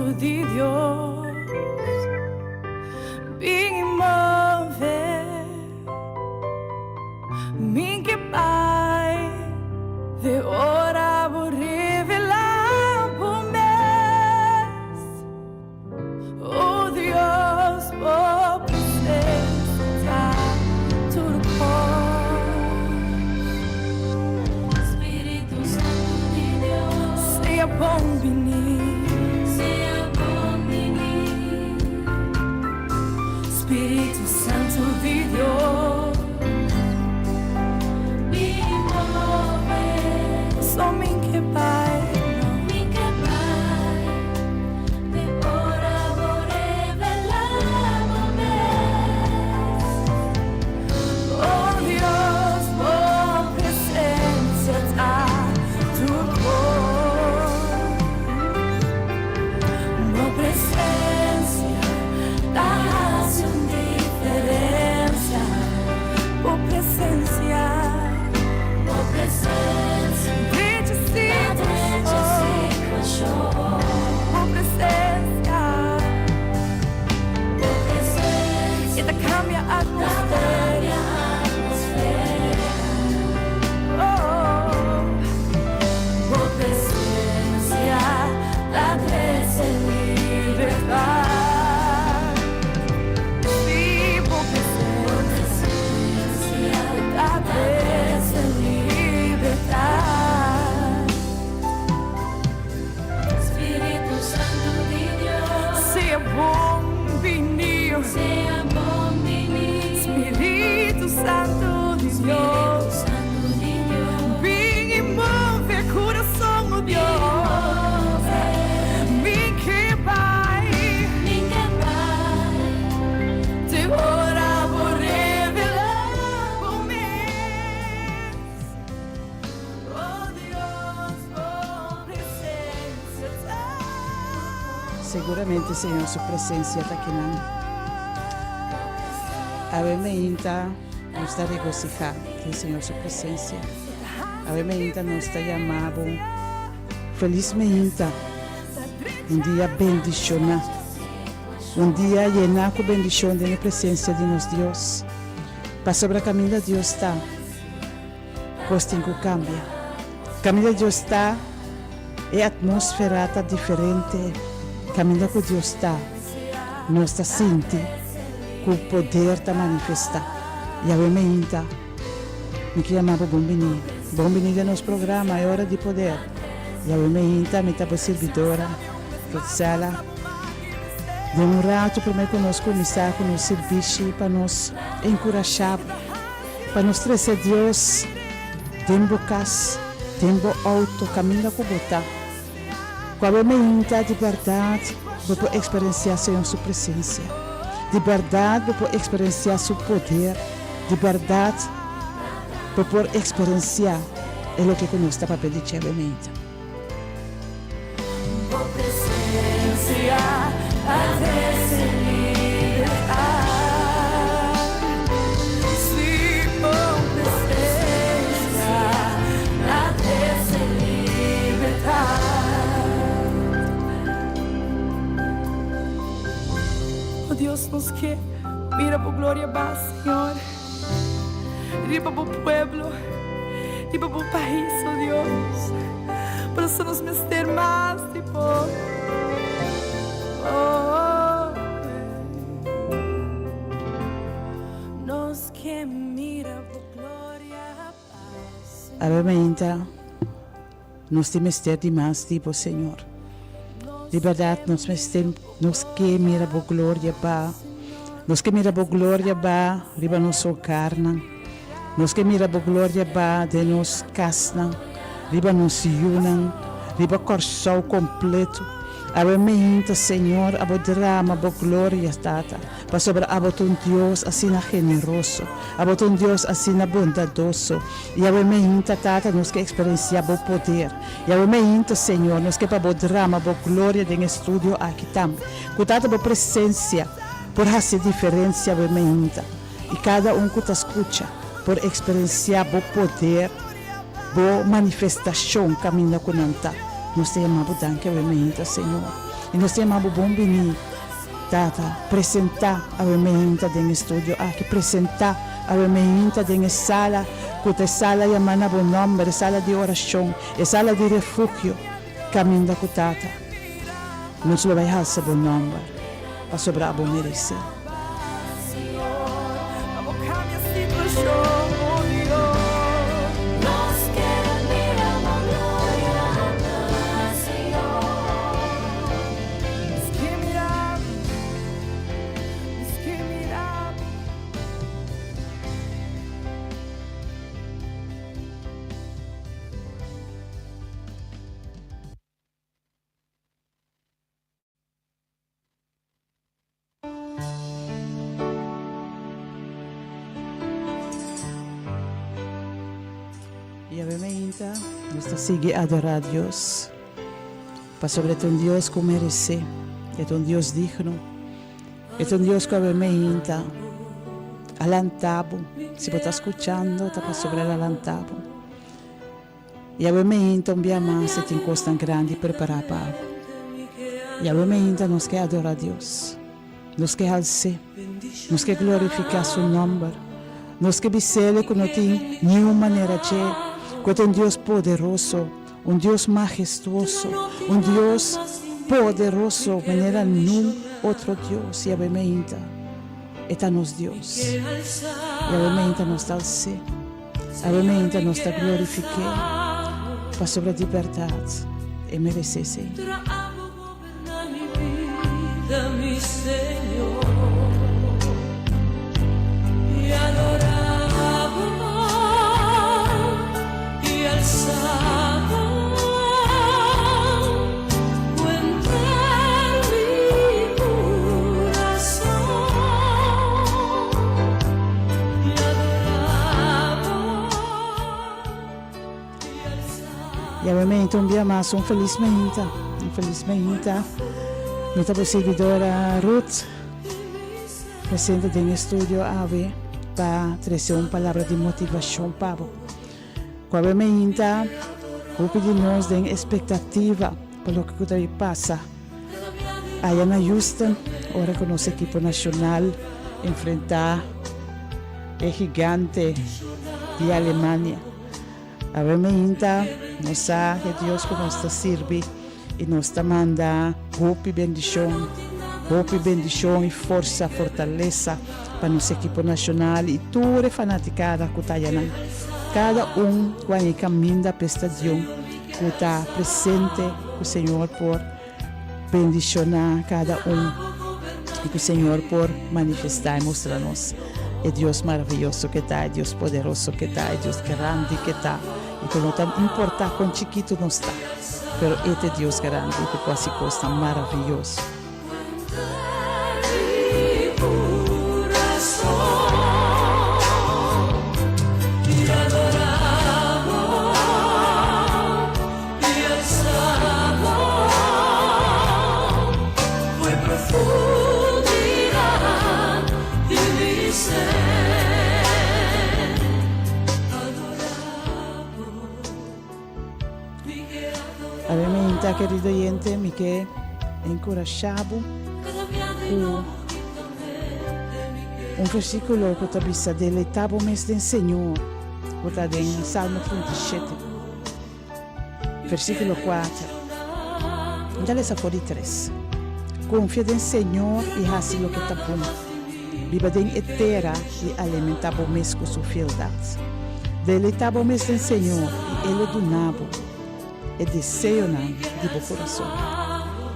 Santu di Dios, bin i move. Mi ke bai de ora bo revelá bo mes. O Dios, bo presencia ta tur kos. Spiritu Santu di Dios. Sea bon bini. Sea bon bini. Spiritu Santu di Dios. Bin move. So mi ke bai. Mi ke bai. Te ora bo revelá bo mes. Oh Dios, bo presencia ta tur kos. Bo presencia ta hasi un diferencia. Bo presencia, Bo presencia. Drecha situashon. Bo presencia, Bo presencia. E ta kambia atmosfera. Atmosfera. Oh, bo presencia ta trese libertat. Sí, bo presencia ta trese libertat. Spiritu Santu di Dios. Sea bon bini. Sea bon bini. Spiritu Santu di Dios. Spiritu Santu di Dios. Bin i move kurason, oh Dios. Mi ke bai. Mi ke bai. Te ora bo revelá bo mes. Oh Dios, bo presencia ta. Seguramente Señor su presencia ta akinan. Awe meinta nos ta regocihá den Señor su presencia. Awe meinta nos ta yama bo felis meinta, un dia bendishoná, un dia yená ku bendishon den e presencia di nos Dios. Pasobra kaminda Dios ta, kos tin ku kambia. Kaminda Dios ta, e atmósfera ta diferente. Kaminda ku Dios ta, nos ta sinti ku poder ta manifestá. Yahweh meinta, mi ke yama bo bon biní. Bon biní den nos programa E Ora di Poder. Yahweh meinta, mi ta bo sirbidora, Ruthzella. Den un ratu promé ku nos kuminsá ku nos sirbishi pa nos enkurashá bo, pa nos trese Dios den bo kas, den bo outo, kaminda ku bo ta. Ku awe meinta di bèrdat bo por eksperensiá Señor su presensia. Di bèrdat bo por eksperensiá su poder. Di bèrdat bo por eksperensiá e loke ku nos ta papia di dje awe meinta. Bo presencia ta trece libertad. Sí, bo presencia ta trece libertad. Oh Dios, nos ke mira bo gloria ba, Señor. Riba bo pueblo, riba bo pais, oh Dios. Por eso nos mester mas di bo. Oh, nos ke mira bo gloria pasa. Awe mainta nos tin mester di mas di bo, Señor. Di berdad nos mester, nos ke mira bo gloria ba. Nos ke mira bo gloria ba riba nos hogarnan. Nos ke mira bo gloria ba den nos kasnan, riba nos yunan, riba Kòrsou kompleto. Awe meinta, Señor, abo drama bo gloria, Tata, pasobra abo ta un Dios asina generoso, abo ta un Dios asina bondadoso. I awe meinta, Tata, nos ke eksperensiá bo poder. I awe meinta, Señor, nos ke pa bo drama bo gloria den e studio aki tambe. Ku, Tata, bo presensia por hasi diferensia awe meinta. I kada un ku ta skucha por eksperensiá bo poder, bo manifestashon kaminda ku nan ta. Nos ta yama bo danki awe mainta, Señor. I nos ta yama bo bon bini, Tata. Presentá awe meinta den e studio aki. Presentá awe meinta den e sala ku ta e sala yamá na bo nòmber, e sala di orashon, e sala di refugio, kaminda ku Tata. Nos lo bai halsa bo nòmber, pasobra abo meresé. I awe meinta nos ta sigui adorá Dios, pasobra e ta un Dios ku meresé, e ta un Dios digno, e ta un Dios ku awe meinta a lanta bo. Si bo ta skuchando ta pasobra el a lanta bo. Yahweh meinta un bia mas e tin kosnan grandi prepará pa abo. Yahweh meinta nos ke adorá Dios. Nos ke hals'é. Nos ke glorifiká su nòmber. Nos ke bis'El ku no tin niun manera dje, ku e ta un Dios poderoso, un Dios mahestuoso, un Dios poderoso manera niun otro Dios. Yahweh meinta e ta nos Dios. Yahweh meinta nos ta hals'é. Awe meinta nos ta glorifik'é pasobra di bèrdat e meresé esei. Yahweh meinta un bia mas un felis meinta, un felis meinta. Mi ta bo siguidora Ruth, presente den e studio awe pa trece un palabra di motivacion pa bo. Cu awe meinta hopi di nos den expectativa pa loke cu ta bay pasa. Aya na Houston, ora ku nos ekipo nashonal enfrentá e gigante di Alemania. Awe meinta nos sa e Dios ku nos ta sirbi i nos ta manda hopi bendishon, hopi bendishon i forsa, fortalesa pa nos ekipo nashonal i tur e fanatikada ku ta ayanan. Kada un ku a kaminda p'e stadion ku ta presente ku Señor por Bendiciona cada un y cu Señor por manifesta y mustra nos e Dios maravilloso que ta, e Dios poderoso que ta, e Dios grandi que ta y cu no ta importa con chikito nos ta, pero e ta e Dios grandi cu por haci cosnan maravilloso. Awe meinta, kerido oyente, mi ke enkurashá bo ku un versíkulo ku ta bisa, Deleitá bo mes den Señor, ku ta den Salmo 37. Versíkulo kuater. Mi ta lesa for di tres. Konfia den Señor i hasi loke ta bon. Biba den e tera i alimentá bo mes ku su fieldat. Deleitá bo mes den Señor i E lo duna bo e deseonan di bo kurason.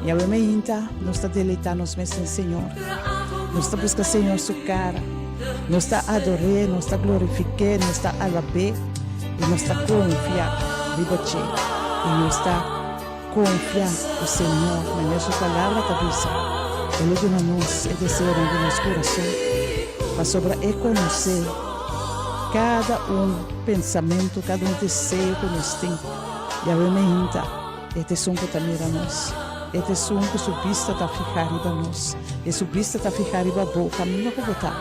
Yahweh meinta, nos ta deleitá nos mes den Señor. Nos ta buska Señor su kara. Nos ta ador'é, nos ta glorifik'é, nos ta alab'é i nos ta konfia riba dje. I nos ta konfia ku Señor, manera su Palabra ta bisa, E lo duna nos e deseonan di nos kurason, pasobra E konosé kada un pensamentu, kada un deseo ku nos tin. Yahweh meinta. E ta esun ku ta mira nos. E ta esun ku su bista ta fihá riba nos. E su bista ta fihá riba bo, kaminda ku bo ta.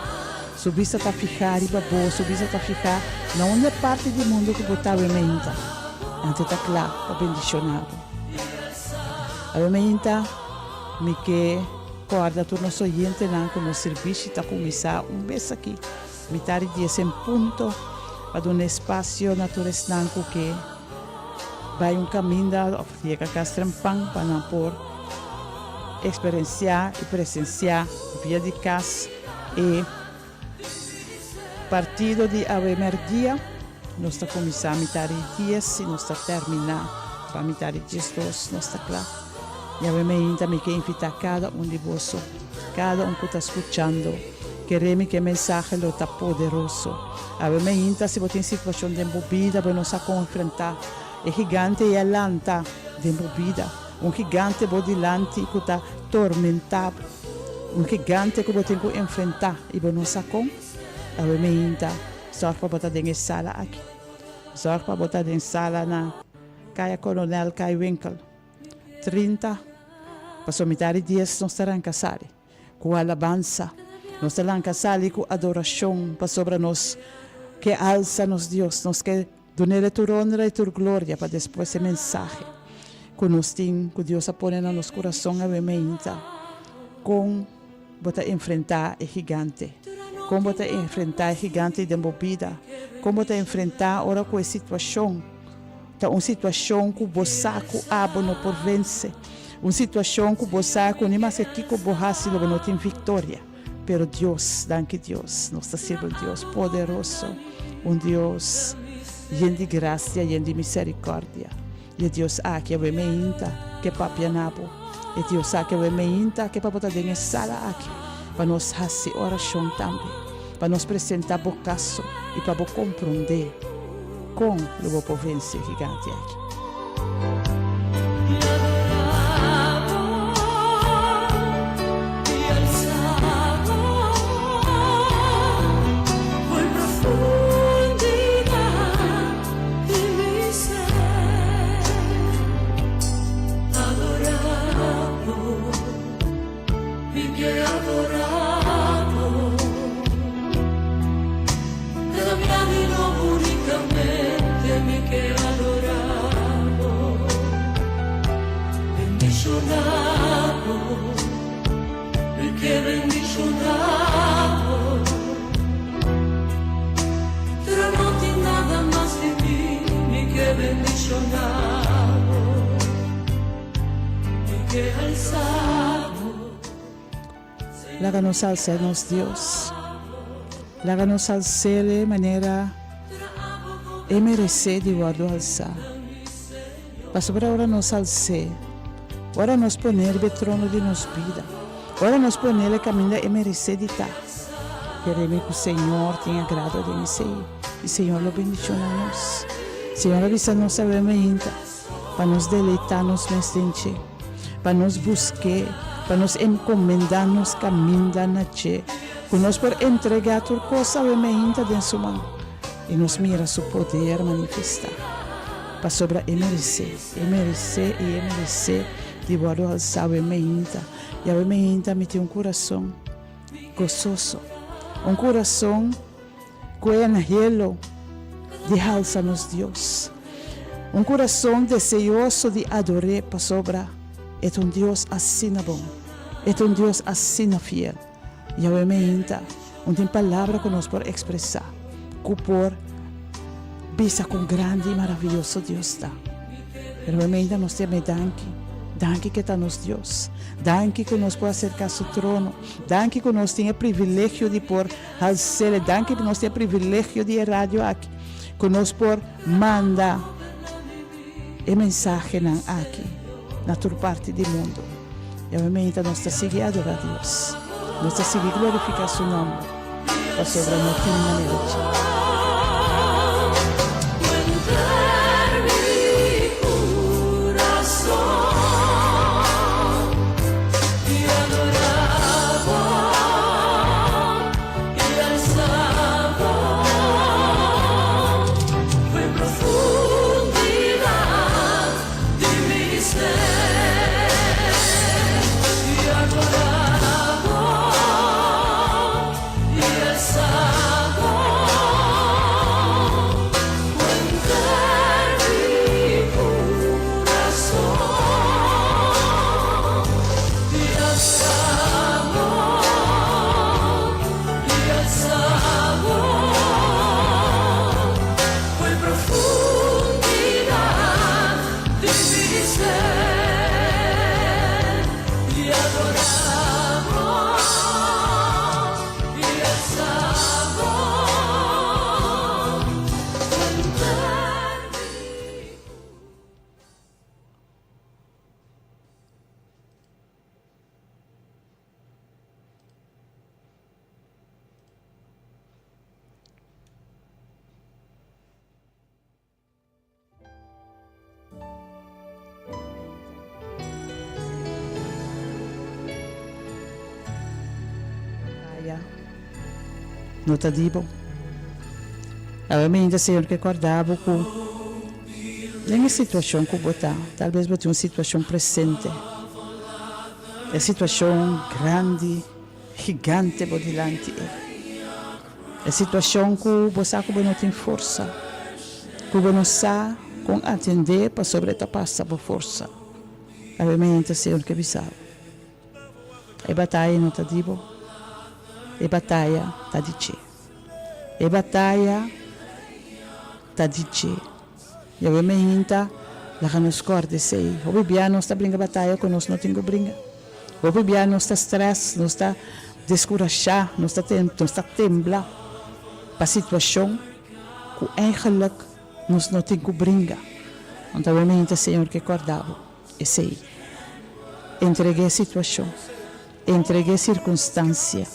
Su bista ta fihá riba bo, su bista ta fihá na unda parti di mundu ku bo ta awe meinta. Anto e ta kla pa bendishoná bo. Awe meinta. Mi ke kòrda tur nos oyentenan ku nos sirbishi ta kuminsá un bes aki, mitar di dies en punto, pa duna espasio na tur esnan ku ke bai un kaminda òf yega kas trempan pa nan por eksperensiá i presensiá via di kas e partido di awe mèrdia. Nos ta kuminsá mitar di dies i nos ta terminá pa mitar di diesdos. Nos ta kla. Yahweh meinta mi ke invitá kada un di boso, kada un ku ta skuchando. Kere mi ku e mensahe lo ta poderoso. Awe meinta si bo tin situashon den bo bida bo no sa kon enfrentá e gigante ei a lanta den bo bida. Un gigante bo dilanti ku ta tormentá bo. Un gigante ku bo tin ku enfrentá i bo no sa kon. Awe meinta sòrg pa bo ta den e sala aki. Sòrg pa bo ta den sala na Kaya Kolonel Kai Winkel 30 pasobra mitar di dies nos ta ranka sali ku alabansa, nos ta lanka sali ku adorashon pasobra nos ke alsa nos Dios, nos ke dun'El tur honra i tur gloria pa despues e mensahe ku nos tin ku Dios a pone na nos kurason awe meinta kon bo ta enfrentá e gigante, kon bo ta enfrentá e gigante den bo bida, kon bo ta enfrentá ora ku e situashon. Ta un situashon ku bo sa ku abo no por vense. Un situashon ku bo sa ku ni maske kiko bo hasi lo bo no tin viktoria. Pero Dios, danki Dios, nos ta sirbi un Dios poderoso, un Dios yen di grasia, yen di miserikòrdia. I e Dios aki awe meinta ke papia na bo. E Dios aki awe meinta ke pa bo ta den e sala aki pa nos hasi orashon tambe, pa nos presentá bo kaso i pa bo komprondé. Kon lo bo por vense e gigante aki? Laga nos alsa nos Dios. Laga nos als'El e manera E meresé di wòrdu alsá. Pasobra ora nos als'É, ora nos pon'É riba e trono di nos bida, ora nos pon'El e kaminda E meresé di ta, keremi ku Señor tin agrado den esei i Señor lo bendishoná nos. Señor a bisa nos awe mainta. Pa nos deleitá nos mes den dje, pa nos busk'é, pa nos enkomendá nos kaminda na dje, ku nos por entregá tur kos awe meinta den su man i nos mira su poder manifestá. Pasobra e meresé, e meresé i e meresé di wòrdu alsá awe meinta. I awe meinta mi tin un kurason gososo, un kurason. Ku e anhelo di halsa nos Dios. Un kurason deseoso di ador'é pasobra e ta un Dios asina bon, e ta un Dios asina fiel. Yahweh meinta un tin palabra ku nos por ekspresá ku por bisa kon grandi i maravioso Dios ta. Pero meinta nos ta yam'é danki, danki ku e ta nos Dios, danki ku nos por aserká su trono, danki ku nos tin e privilegio di por Halsele danki pa nos tin e privilegio di e radio aki ku nos por manda e mensahenan aki na tur parti di mundu. I awe meinta nos ta sigui adora Dios, nos ta sigui glorifiká su nòmber pasobra no tin manera dje. Bataya no ta di bo. Awe mainta Señor ke kòrda bo ku den e situashon ku bo ta, talbes bo tin un situashon presente, e situashon grandi, gigante bo dilanti ei. E situashon ku bo sa ku bo no tin forsa, ku bo no sa kon atendé pasobra e ta pasa bo forsa. Awe mainta Señor ke bisa bo. E bataya no ta di bo, e bataya ta di dje. E bataya ta di dje. Yahweh meinta laga nos kòrda esei. Hopi bia nos ta bringa bataya ku nos no tin ku bringa. Hopi bia nos ta strès, nos ta deskurashá, nos ta nos ta tembla pa situashon ku eigenlik nos no tin ku bringa. Anto Yahweh meinta Señor ke kòrda bo. Esei. Entreg'é situashon. Entreg'é sirkunstansia.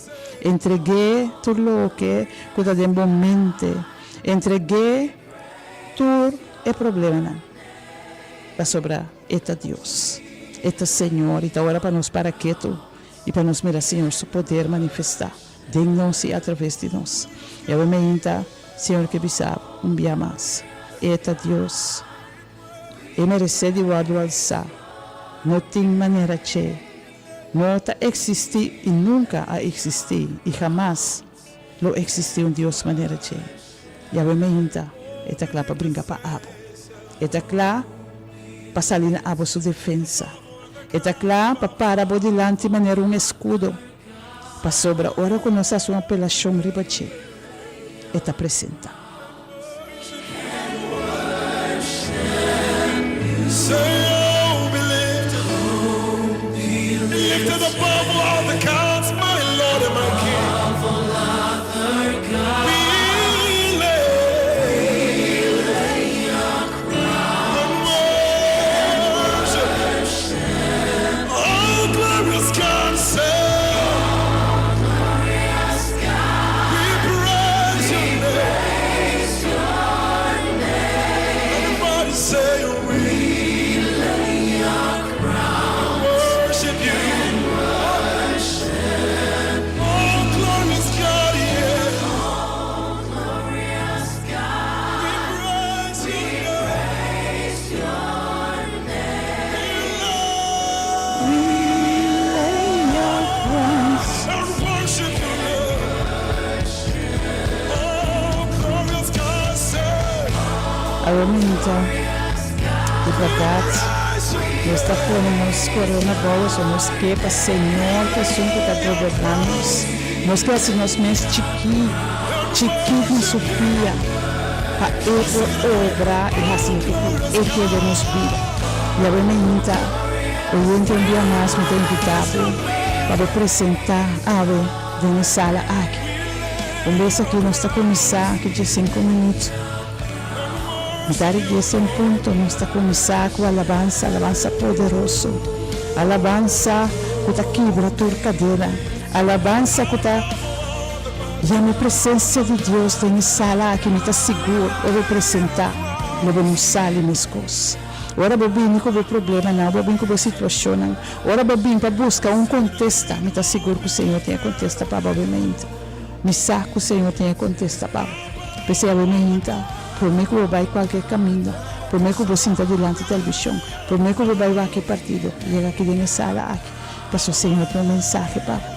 Entreg'é tur loke ku ta den bo mente. Entreg'é tur e problemanan. Pasobra E ta Dios. E ta Señor i ta ora pa nos para ketu i pa nos mira Señor su poder manifestá den nos i atraves di nos. I awe meinta Señor ke bisa bo un bia mas, E ta Dios. E meresé di wòrdu alsá. No tin manera che. No ta eksistí i nunka a eksistí i hamas lo eksistí un Dios manera dje. Yahweh meinta, e ta kla pa bringa pa abo. E ta kla pa sali na abo su defensa. E ta kla pa para bo dilanti manera un eskudo, pasobra ora ku nos hasi un apelashon riba dje, e ta presentá. Awe minta, di bèrdat, nos ta pone nos korona bou so nos ke pa Señor ta esun ku ta goberná nos. Nos ke hasi nos mes chikí, chikí na su pia, pa e por obra i hasi loke ku e ke den nos bida. I awe minta, oyente un bia mas mi ta invitá bo pa bo presentá awe den e sala aki. Un bes aki nos ta kuminsá aki dje sinku minüt. Mitar di dies en punto nos ta kuminsá ku alabansa, alabansa poderoso, alabansa ku ta kibra tur kadena, alabansa ku ta yama e presensia di Dios den e sala aki. Mi ta sigur ora bo presentá lo bo no sali meskos. Ora bo bini ku bo problemanan, ora bo bini ku bo situashonnan, ora bo bini pa buska un kontesta, mi ta sigur ku Señor tin e kontesta pa bo awe-mainta. Mi sa ku Señor tin e kontesta pa bo. P'esei awe-mainta, promé ku bo bai kualke kaminda, promé ku bo sinta dilanti televishon, promé ku bo bai wak e partido, yega aki den e sala aki, pasobra Señor tin un mensahe pa bo.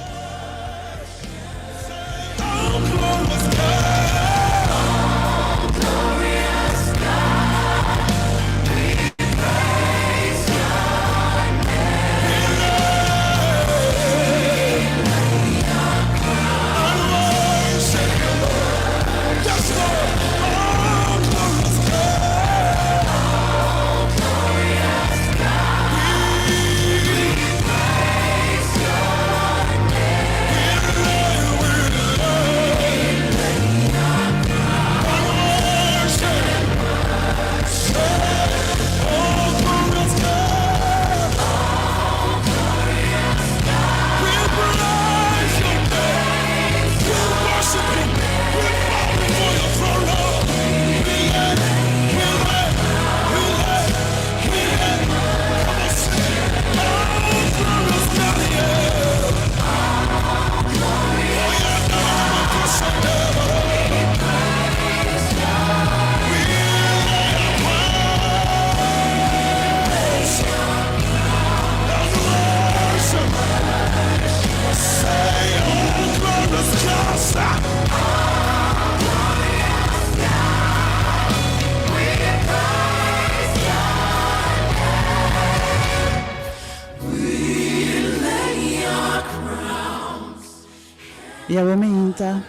I awe meinta,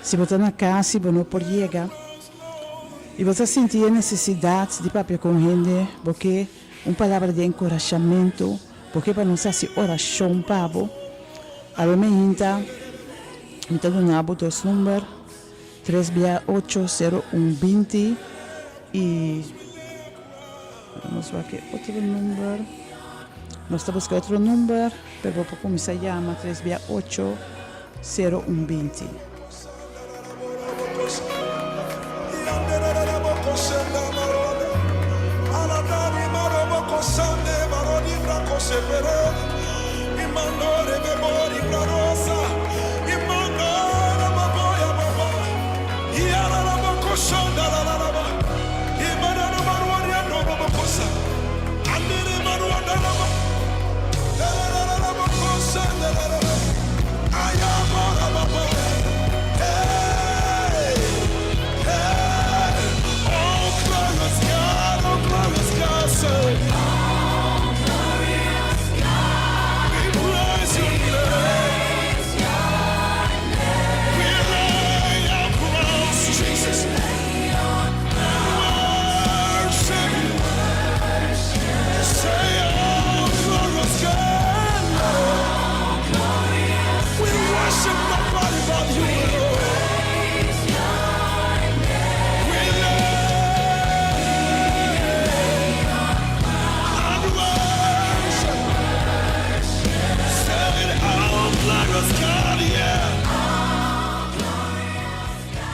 si bo ta na kas i bo no por yega, i bo ta sinti e nesesidat di papia ku un hende, bo ke un palabra di enkurashamentu, bo ke pa nos hasi orashon pa bo, awe meinta mi ta duna bo dos number, tres bia ocho sero un binti i nos wak e otro number, nos ta buska otro number. Pero bo por kuminsá yama tres bia ocho sero un 20.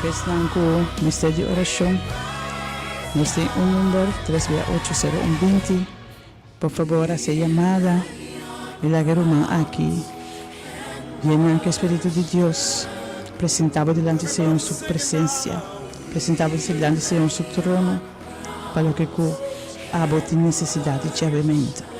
Esnan ku mester di orashon, nos tin un number, tres bia ocho sero un 20. Por fabor hasi e yamada i laga e ruman aki yena ku e Spiritu di Dios, presenta bo dilanti Señor su presensia, presenta bo dilanti Señor su trono pa loke ku abo tin nesesidat di djabemento.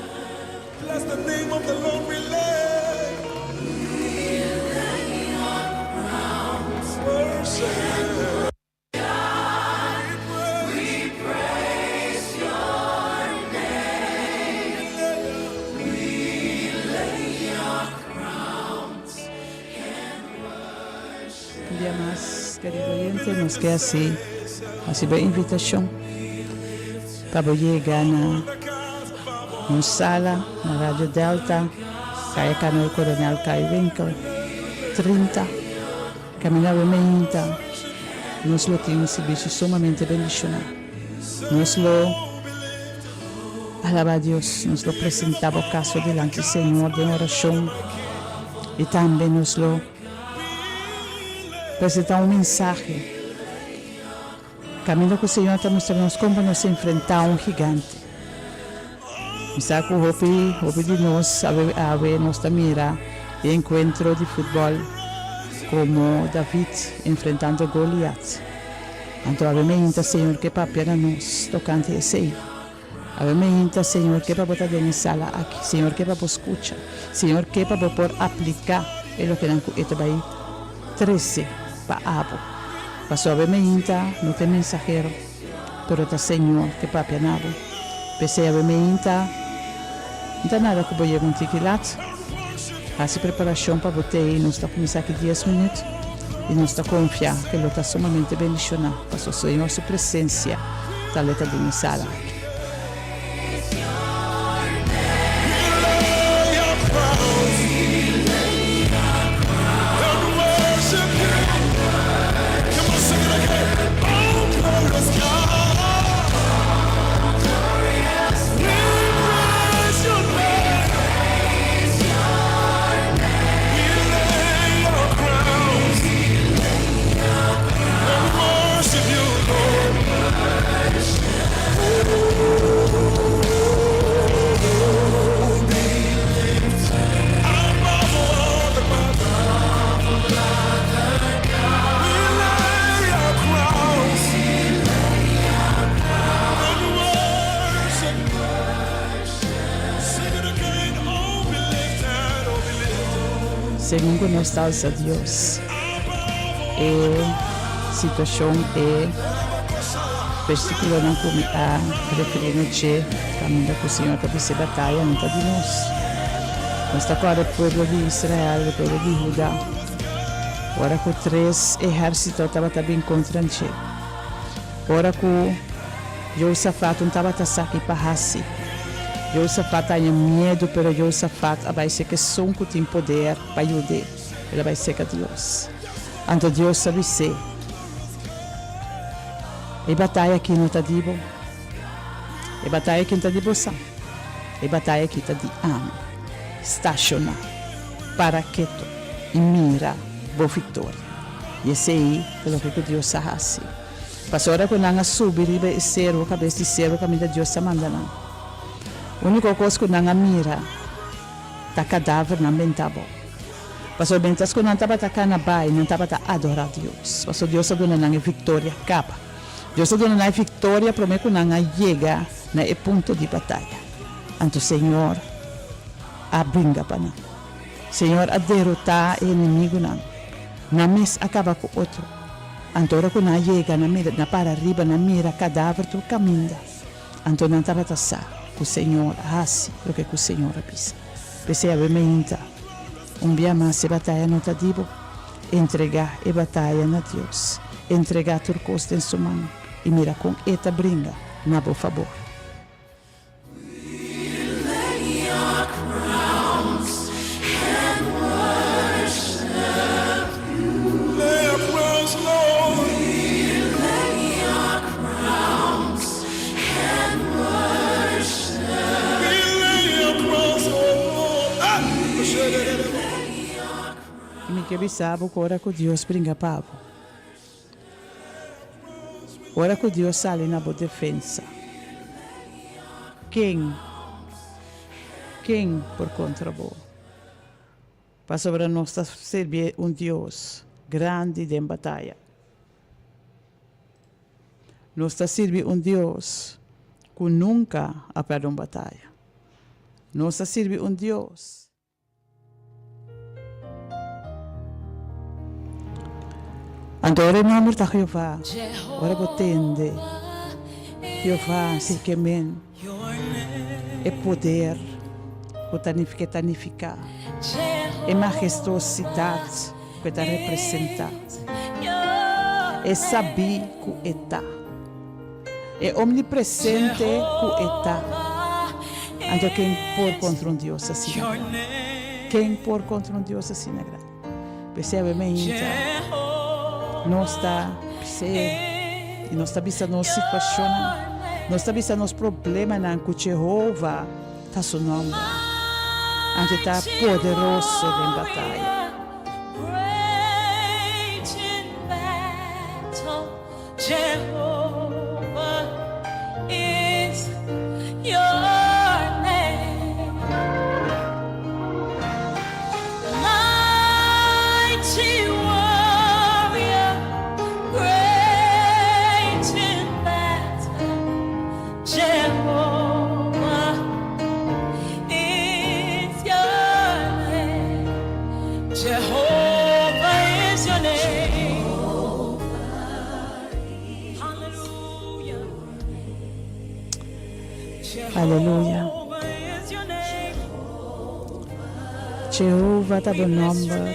Un dia mas, kerido oyente, nos ke hasi hasi bo invitashon pa bo yega na nos sala na Radio Delta, Kaya Kanal Coronel Kai Winkel, 30. Caminda bo meinta, nos lo tin un servicio sumamente bendiciona. Nos lo alaba Dios, nos lo presenta bo caso dilanti Señor den oracion y tambe nos lo presenta un mensahe. Caminda cu Señor ta mustra nos con pa nos enfrenta un gigante. Mi sa cu hopi, hopi di nos awe awe nos ta mira e encuentro di futbol como David enfrentando Goliat. Anto awe meinta Señor ke papia na nos tocante esey. Awe meinta Señor ke pa bo ta den e sala aki. Señor ke pa bo scucha. Señor ke pa bo por aplica e lokenan cu e ta bay trece pa abo. Pasobra awe meinta no ta e mensahero, pero ta Señor ke papia na bo. P'esei awe meinta no ta nada ku bo yega un tiki lat. Hasi preparashon pa bo tei. Nos ta kuminsá aki dies minüt i nos ta konfia ke lo ta sumamente bendishoná pasobra Señor su presensia ta lo ta den e sala aki. Segun ku nos ta alsa Dios. E situashon, e versíkulonan ku mi a referí na dje kaminda ku Señor ta bisa e bataya no ta di nos. Nos ta kòrda e pueblo di Israel, e pueblo di Huda, ora ku tres ehérsito tabata bin kontra dje. Ora ku Josafat un tabata sa ki pa hasi. Josafat a haña miedu, pero Josafat a bai seka esun ku tin poder pa yud'é. El a bai seka Dios. Anto Dios a bis'é, E bataya aki no ta di bo. E bataya aki no ta di bosan. E bataya aki ta di ami. Stashoná, para ketu i mira bo viktoria. I esei ta loke ku Dios a hasi. Pasobra ku nan a subi riba e seru, kabes di seru kaminda Dios a manda nan, úniko kos ku nan a mira ta kadavernan bentá abou. Pasobra miéntras ku nan tabata kana bai, nan tabata adorá Dios, pasobra Dios a duna nan e viktoria kaba. Dios a duna nan e viktoria promé ku nan a yega na e punto di bataya. Anto Señor a bringa pa nan. Señor a derotá e enemigunan. Nan mes a kaba ku otro. Anto ora ku nan a yega, nan mira, nan para riba, nan mira kadaver tur kaminda. Anto nan tabata sa ku Señor a hasi loke ku Señor a bisa. P'esei awe meinta, un bia mas e bataya no ta di bo. Entregá e bataya na Dios. Entregá tur kos den Su man i mira kon E ta bringa na bo fabor. I mi ke bisa bo ku ora ku Dios bringa pa bo, Ora ku Dios sali na bo defensa, ken, ken por kontra bo? Pasobra nos ta sirbi un Dios grandi den bataya. Nos ta sirbi un Dios ku nunka a pèrdè un bataya. Nos ta sirbi un Dios. Anto ora e nomber ta Jehová, ora bo tende Jehová si ke men e poder ku ta ke ta nifiká, e mahestuosidat ku e ta representá, e sabí ku e ta, e omnipresente ku e ta. Anto ken por kontra un Dios asina grandi? Ken por kontra un Dios asina grandi? P'esei awe meinta nos ta bis'é i nos ta bisa nos situashonnan, nos ta bisa nos problemanan ku Jehova ta su nòmber. Anto e ta poderoso den bataya. Aleluya. Jehova ta bo nomber.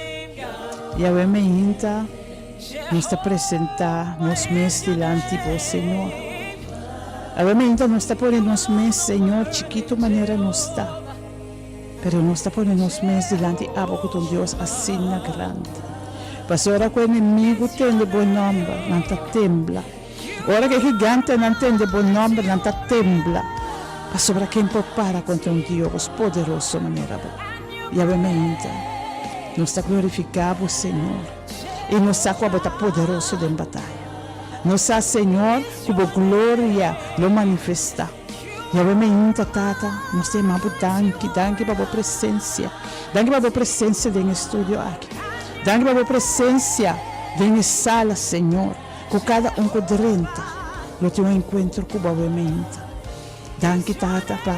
Yahweh meinta nos ta presenta nos mes dilanti bo, Señor. Yahweh meinta nos ta pone nos mes, Señor, chikito manera nos ta. Pero nos ta pone nos mes dilanti abo ku ta un Dios asina grandi. Pasobra ora ku enemigu tende bo nòmber, nan ta tembla. Ora ku e gigantenan tende bo nòmber, nan ta tembla. Pasobra ken por para kontra un Dios poderoso manera bo? Yahweh meinta, nos ta glorifiká bo, Señor, i nos sa ku abo ta poderoso den bataya. Nos sa, Señor, ku bo gloria lo manifestá. Yahweh meinta, Tata, nos ta yama bo danki, danki pa bo presencia, danki pa bo presencia den e studio aki, danki pa bo presencia den e sala, Señor, cu cada un cu drenta lo tin un encuentro cu bo awe meinta. Danki, Tata, pa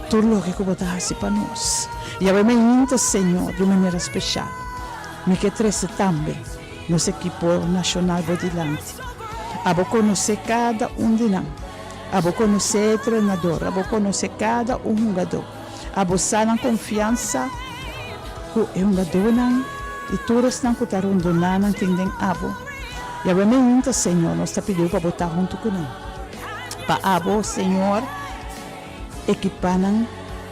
tur loke cu bo ta haci pa nos. Yahweh meinta, Señor, di un manera special, mi ke trece tambe. nos ekipo nashonal bo dilanti. Abo konosé kada un di nan. Abo konosé e trenador, abo konosé kada un hungadó. Abo sa nan konfiansa ku e hungadónan i tur esnan ku ta rondoná nan tin den abo. Yahweh meinta, Señor, nos ta pidiu pa bo ta huntu ku nan. Pa abo, Señor, ekipá nan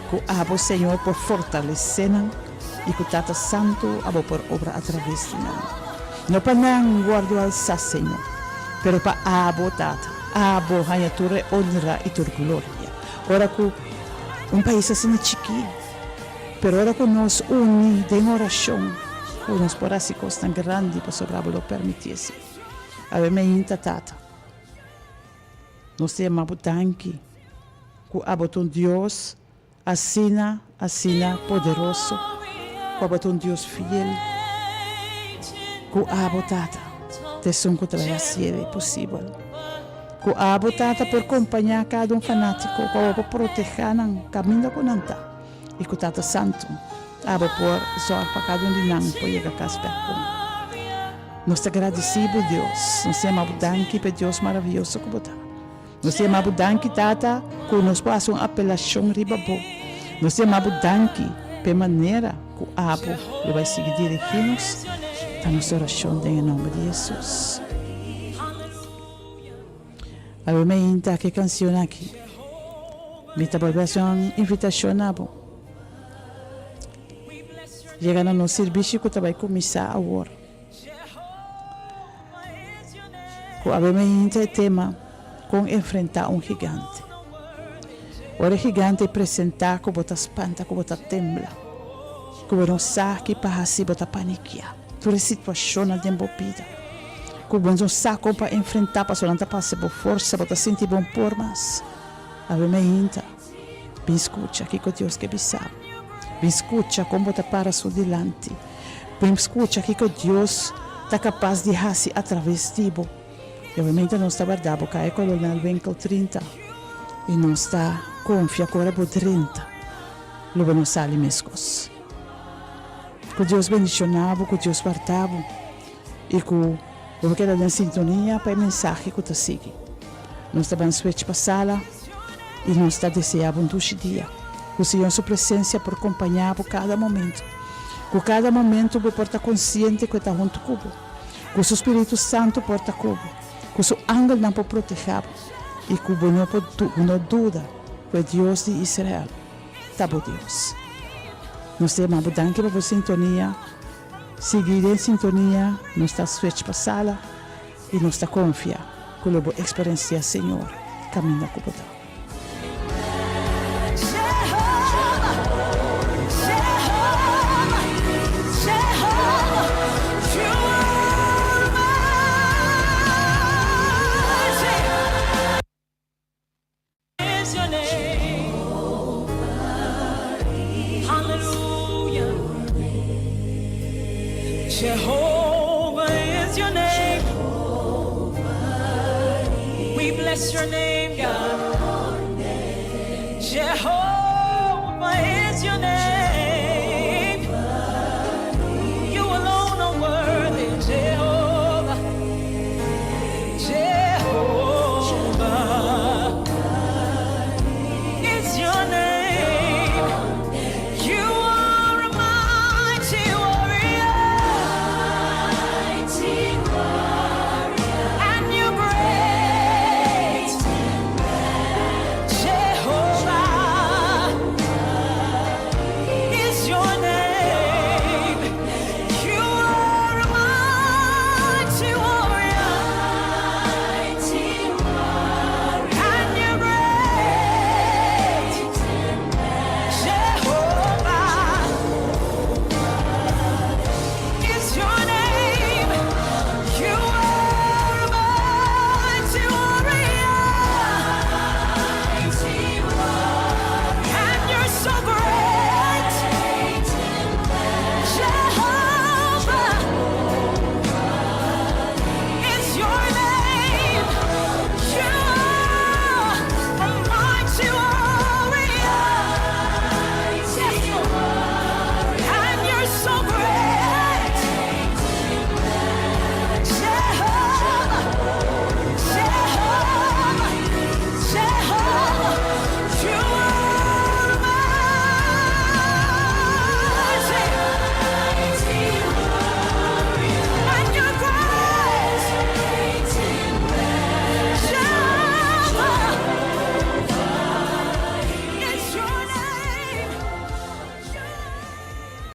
ku abo, Señor, por fortalesé nan i ku Tata Santu abo por obra atraves di nan. No pa nan wòrdu alsá, Señor, pero pa abo, Tata, abo haña tur e onra i tur gloria. Ora ku un pais asina chikí, pero ora ku nos uni den orashon, ku nos por hasi kosnan grandi pasobra abo lo permití esei. Awe meinta, Tata, nos ta yama bo danki ku abo ta un Dios asina, asina poderoso, ku abo ta un Dios fiel, ku abo, Tata, ta esun ku ta bai hasié posibel. Ku abo Tata por kompañá kada un fanátiko, ku abo por protehá nan kaminda ku nan ta, i ku Tata Santu, abo por zòrg pa kada un di nan por yega kas bèk bon. Nos ta gradisí bo, Dios. Nos ta yama bo danki pa e Dios maravioso ku bo ta. Nos ta yama bo danki, Tata, ku nos por hasi un apelashon riba bo. Nos ta yama bo danki pa e manera ku abo lo bai sigui dirigí nos. Ta nos orashon den e nòmber di Hesus. Awe mainta ke kansion aki. Mi ta bolbe hasi un invitashon na bo. Yega na nos sirbishi ku ta bai kuminsá awor. Ku awe mainta e tema Kon enfrentá un gigante. Ora e gigante presentá ku bo ta spanta, ku bo ta tembla, ku bo no sa ki pa hasi, bo ta panikiá. Tur e situashonnan den bo bida ku bo no sa kon pa enfrentá pasobra nan ta pasa bo forsa, bo ta sinti bo un por mas. Awe mainta, bin skucha kiko Dios ke bisa bo. Bin skucha kon bo ta para su dilanti. Bin skucha kiko Dios ta kapas di hasi atraves di bo. I awe mainta nos ta warda bo kai Kolonel Winkel 30 i nos ta konfia ku ora bo drenta lo bo no sali meskos. Ku Dios bendishoná bo, ku Dios warda bo i ku bo por keda den sintonia pa e mensahe ku ta sigui. Nos ta ban switch pa sala i nos ta deseá bo un dushi dia. Ku Señor su presensia por kompañá bo kada momento. Ku kada momento bo por ta konsiente ku e ta huntu ku bo. Ku su Spiritu Santu por ta ku bo. Ku su angelnan por protehá bo i ku bo no por no duda ku e Dios di Israel ta bo Dios. Nos ta yama bo danki pa bo sintonia. Sigui den sintonia, nos ta switch pa sala i nos ta konfia ku lo bo eksperensia Señor kaminda ku bo ta.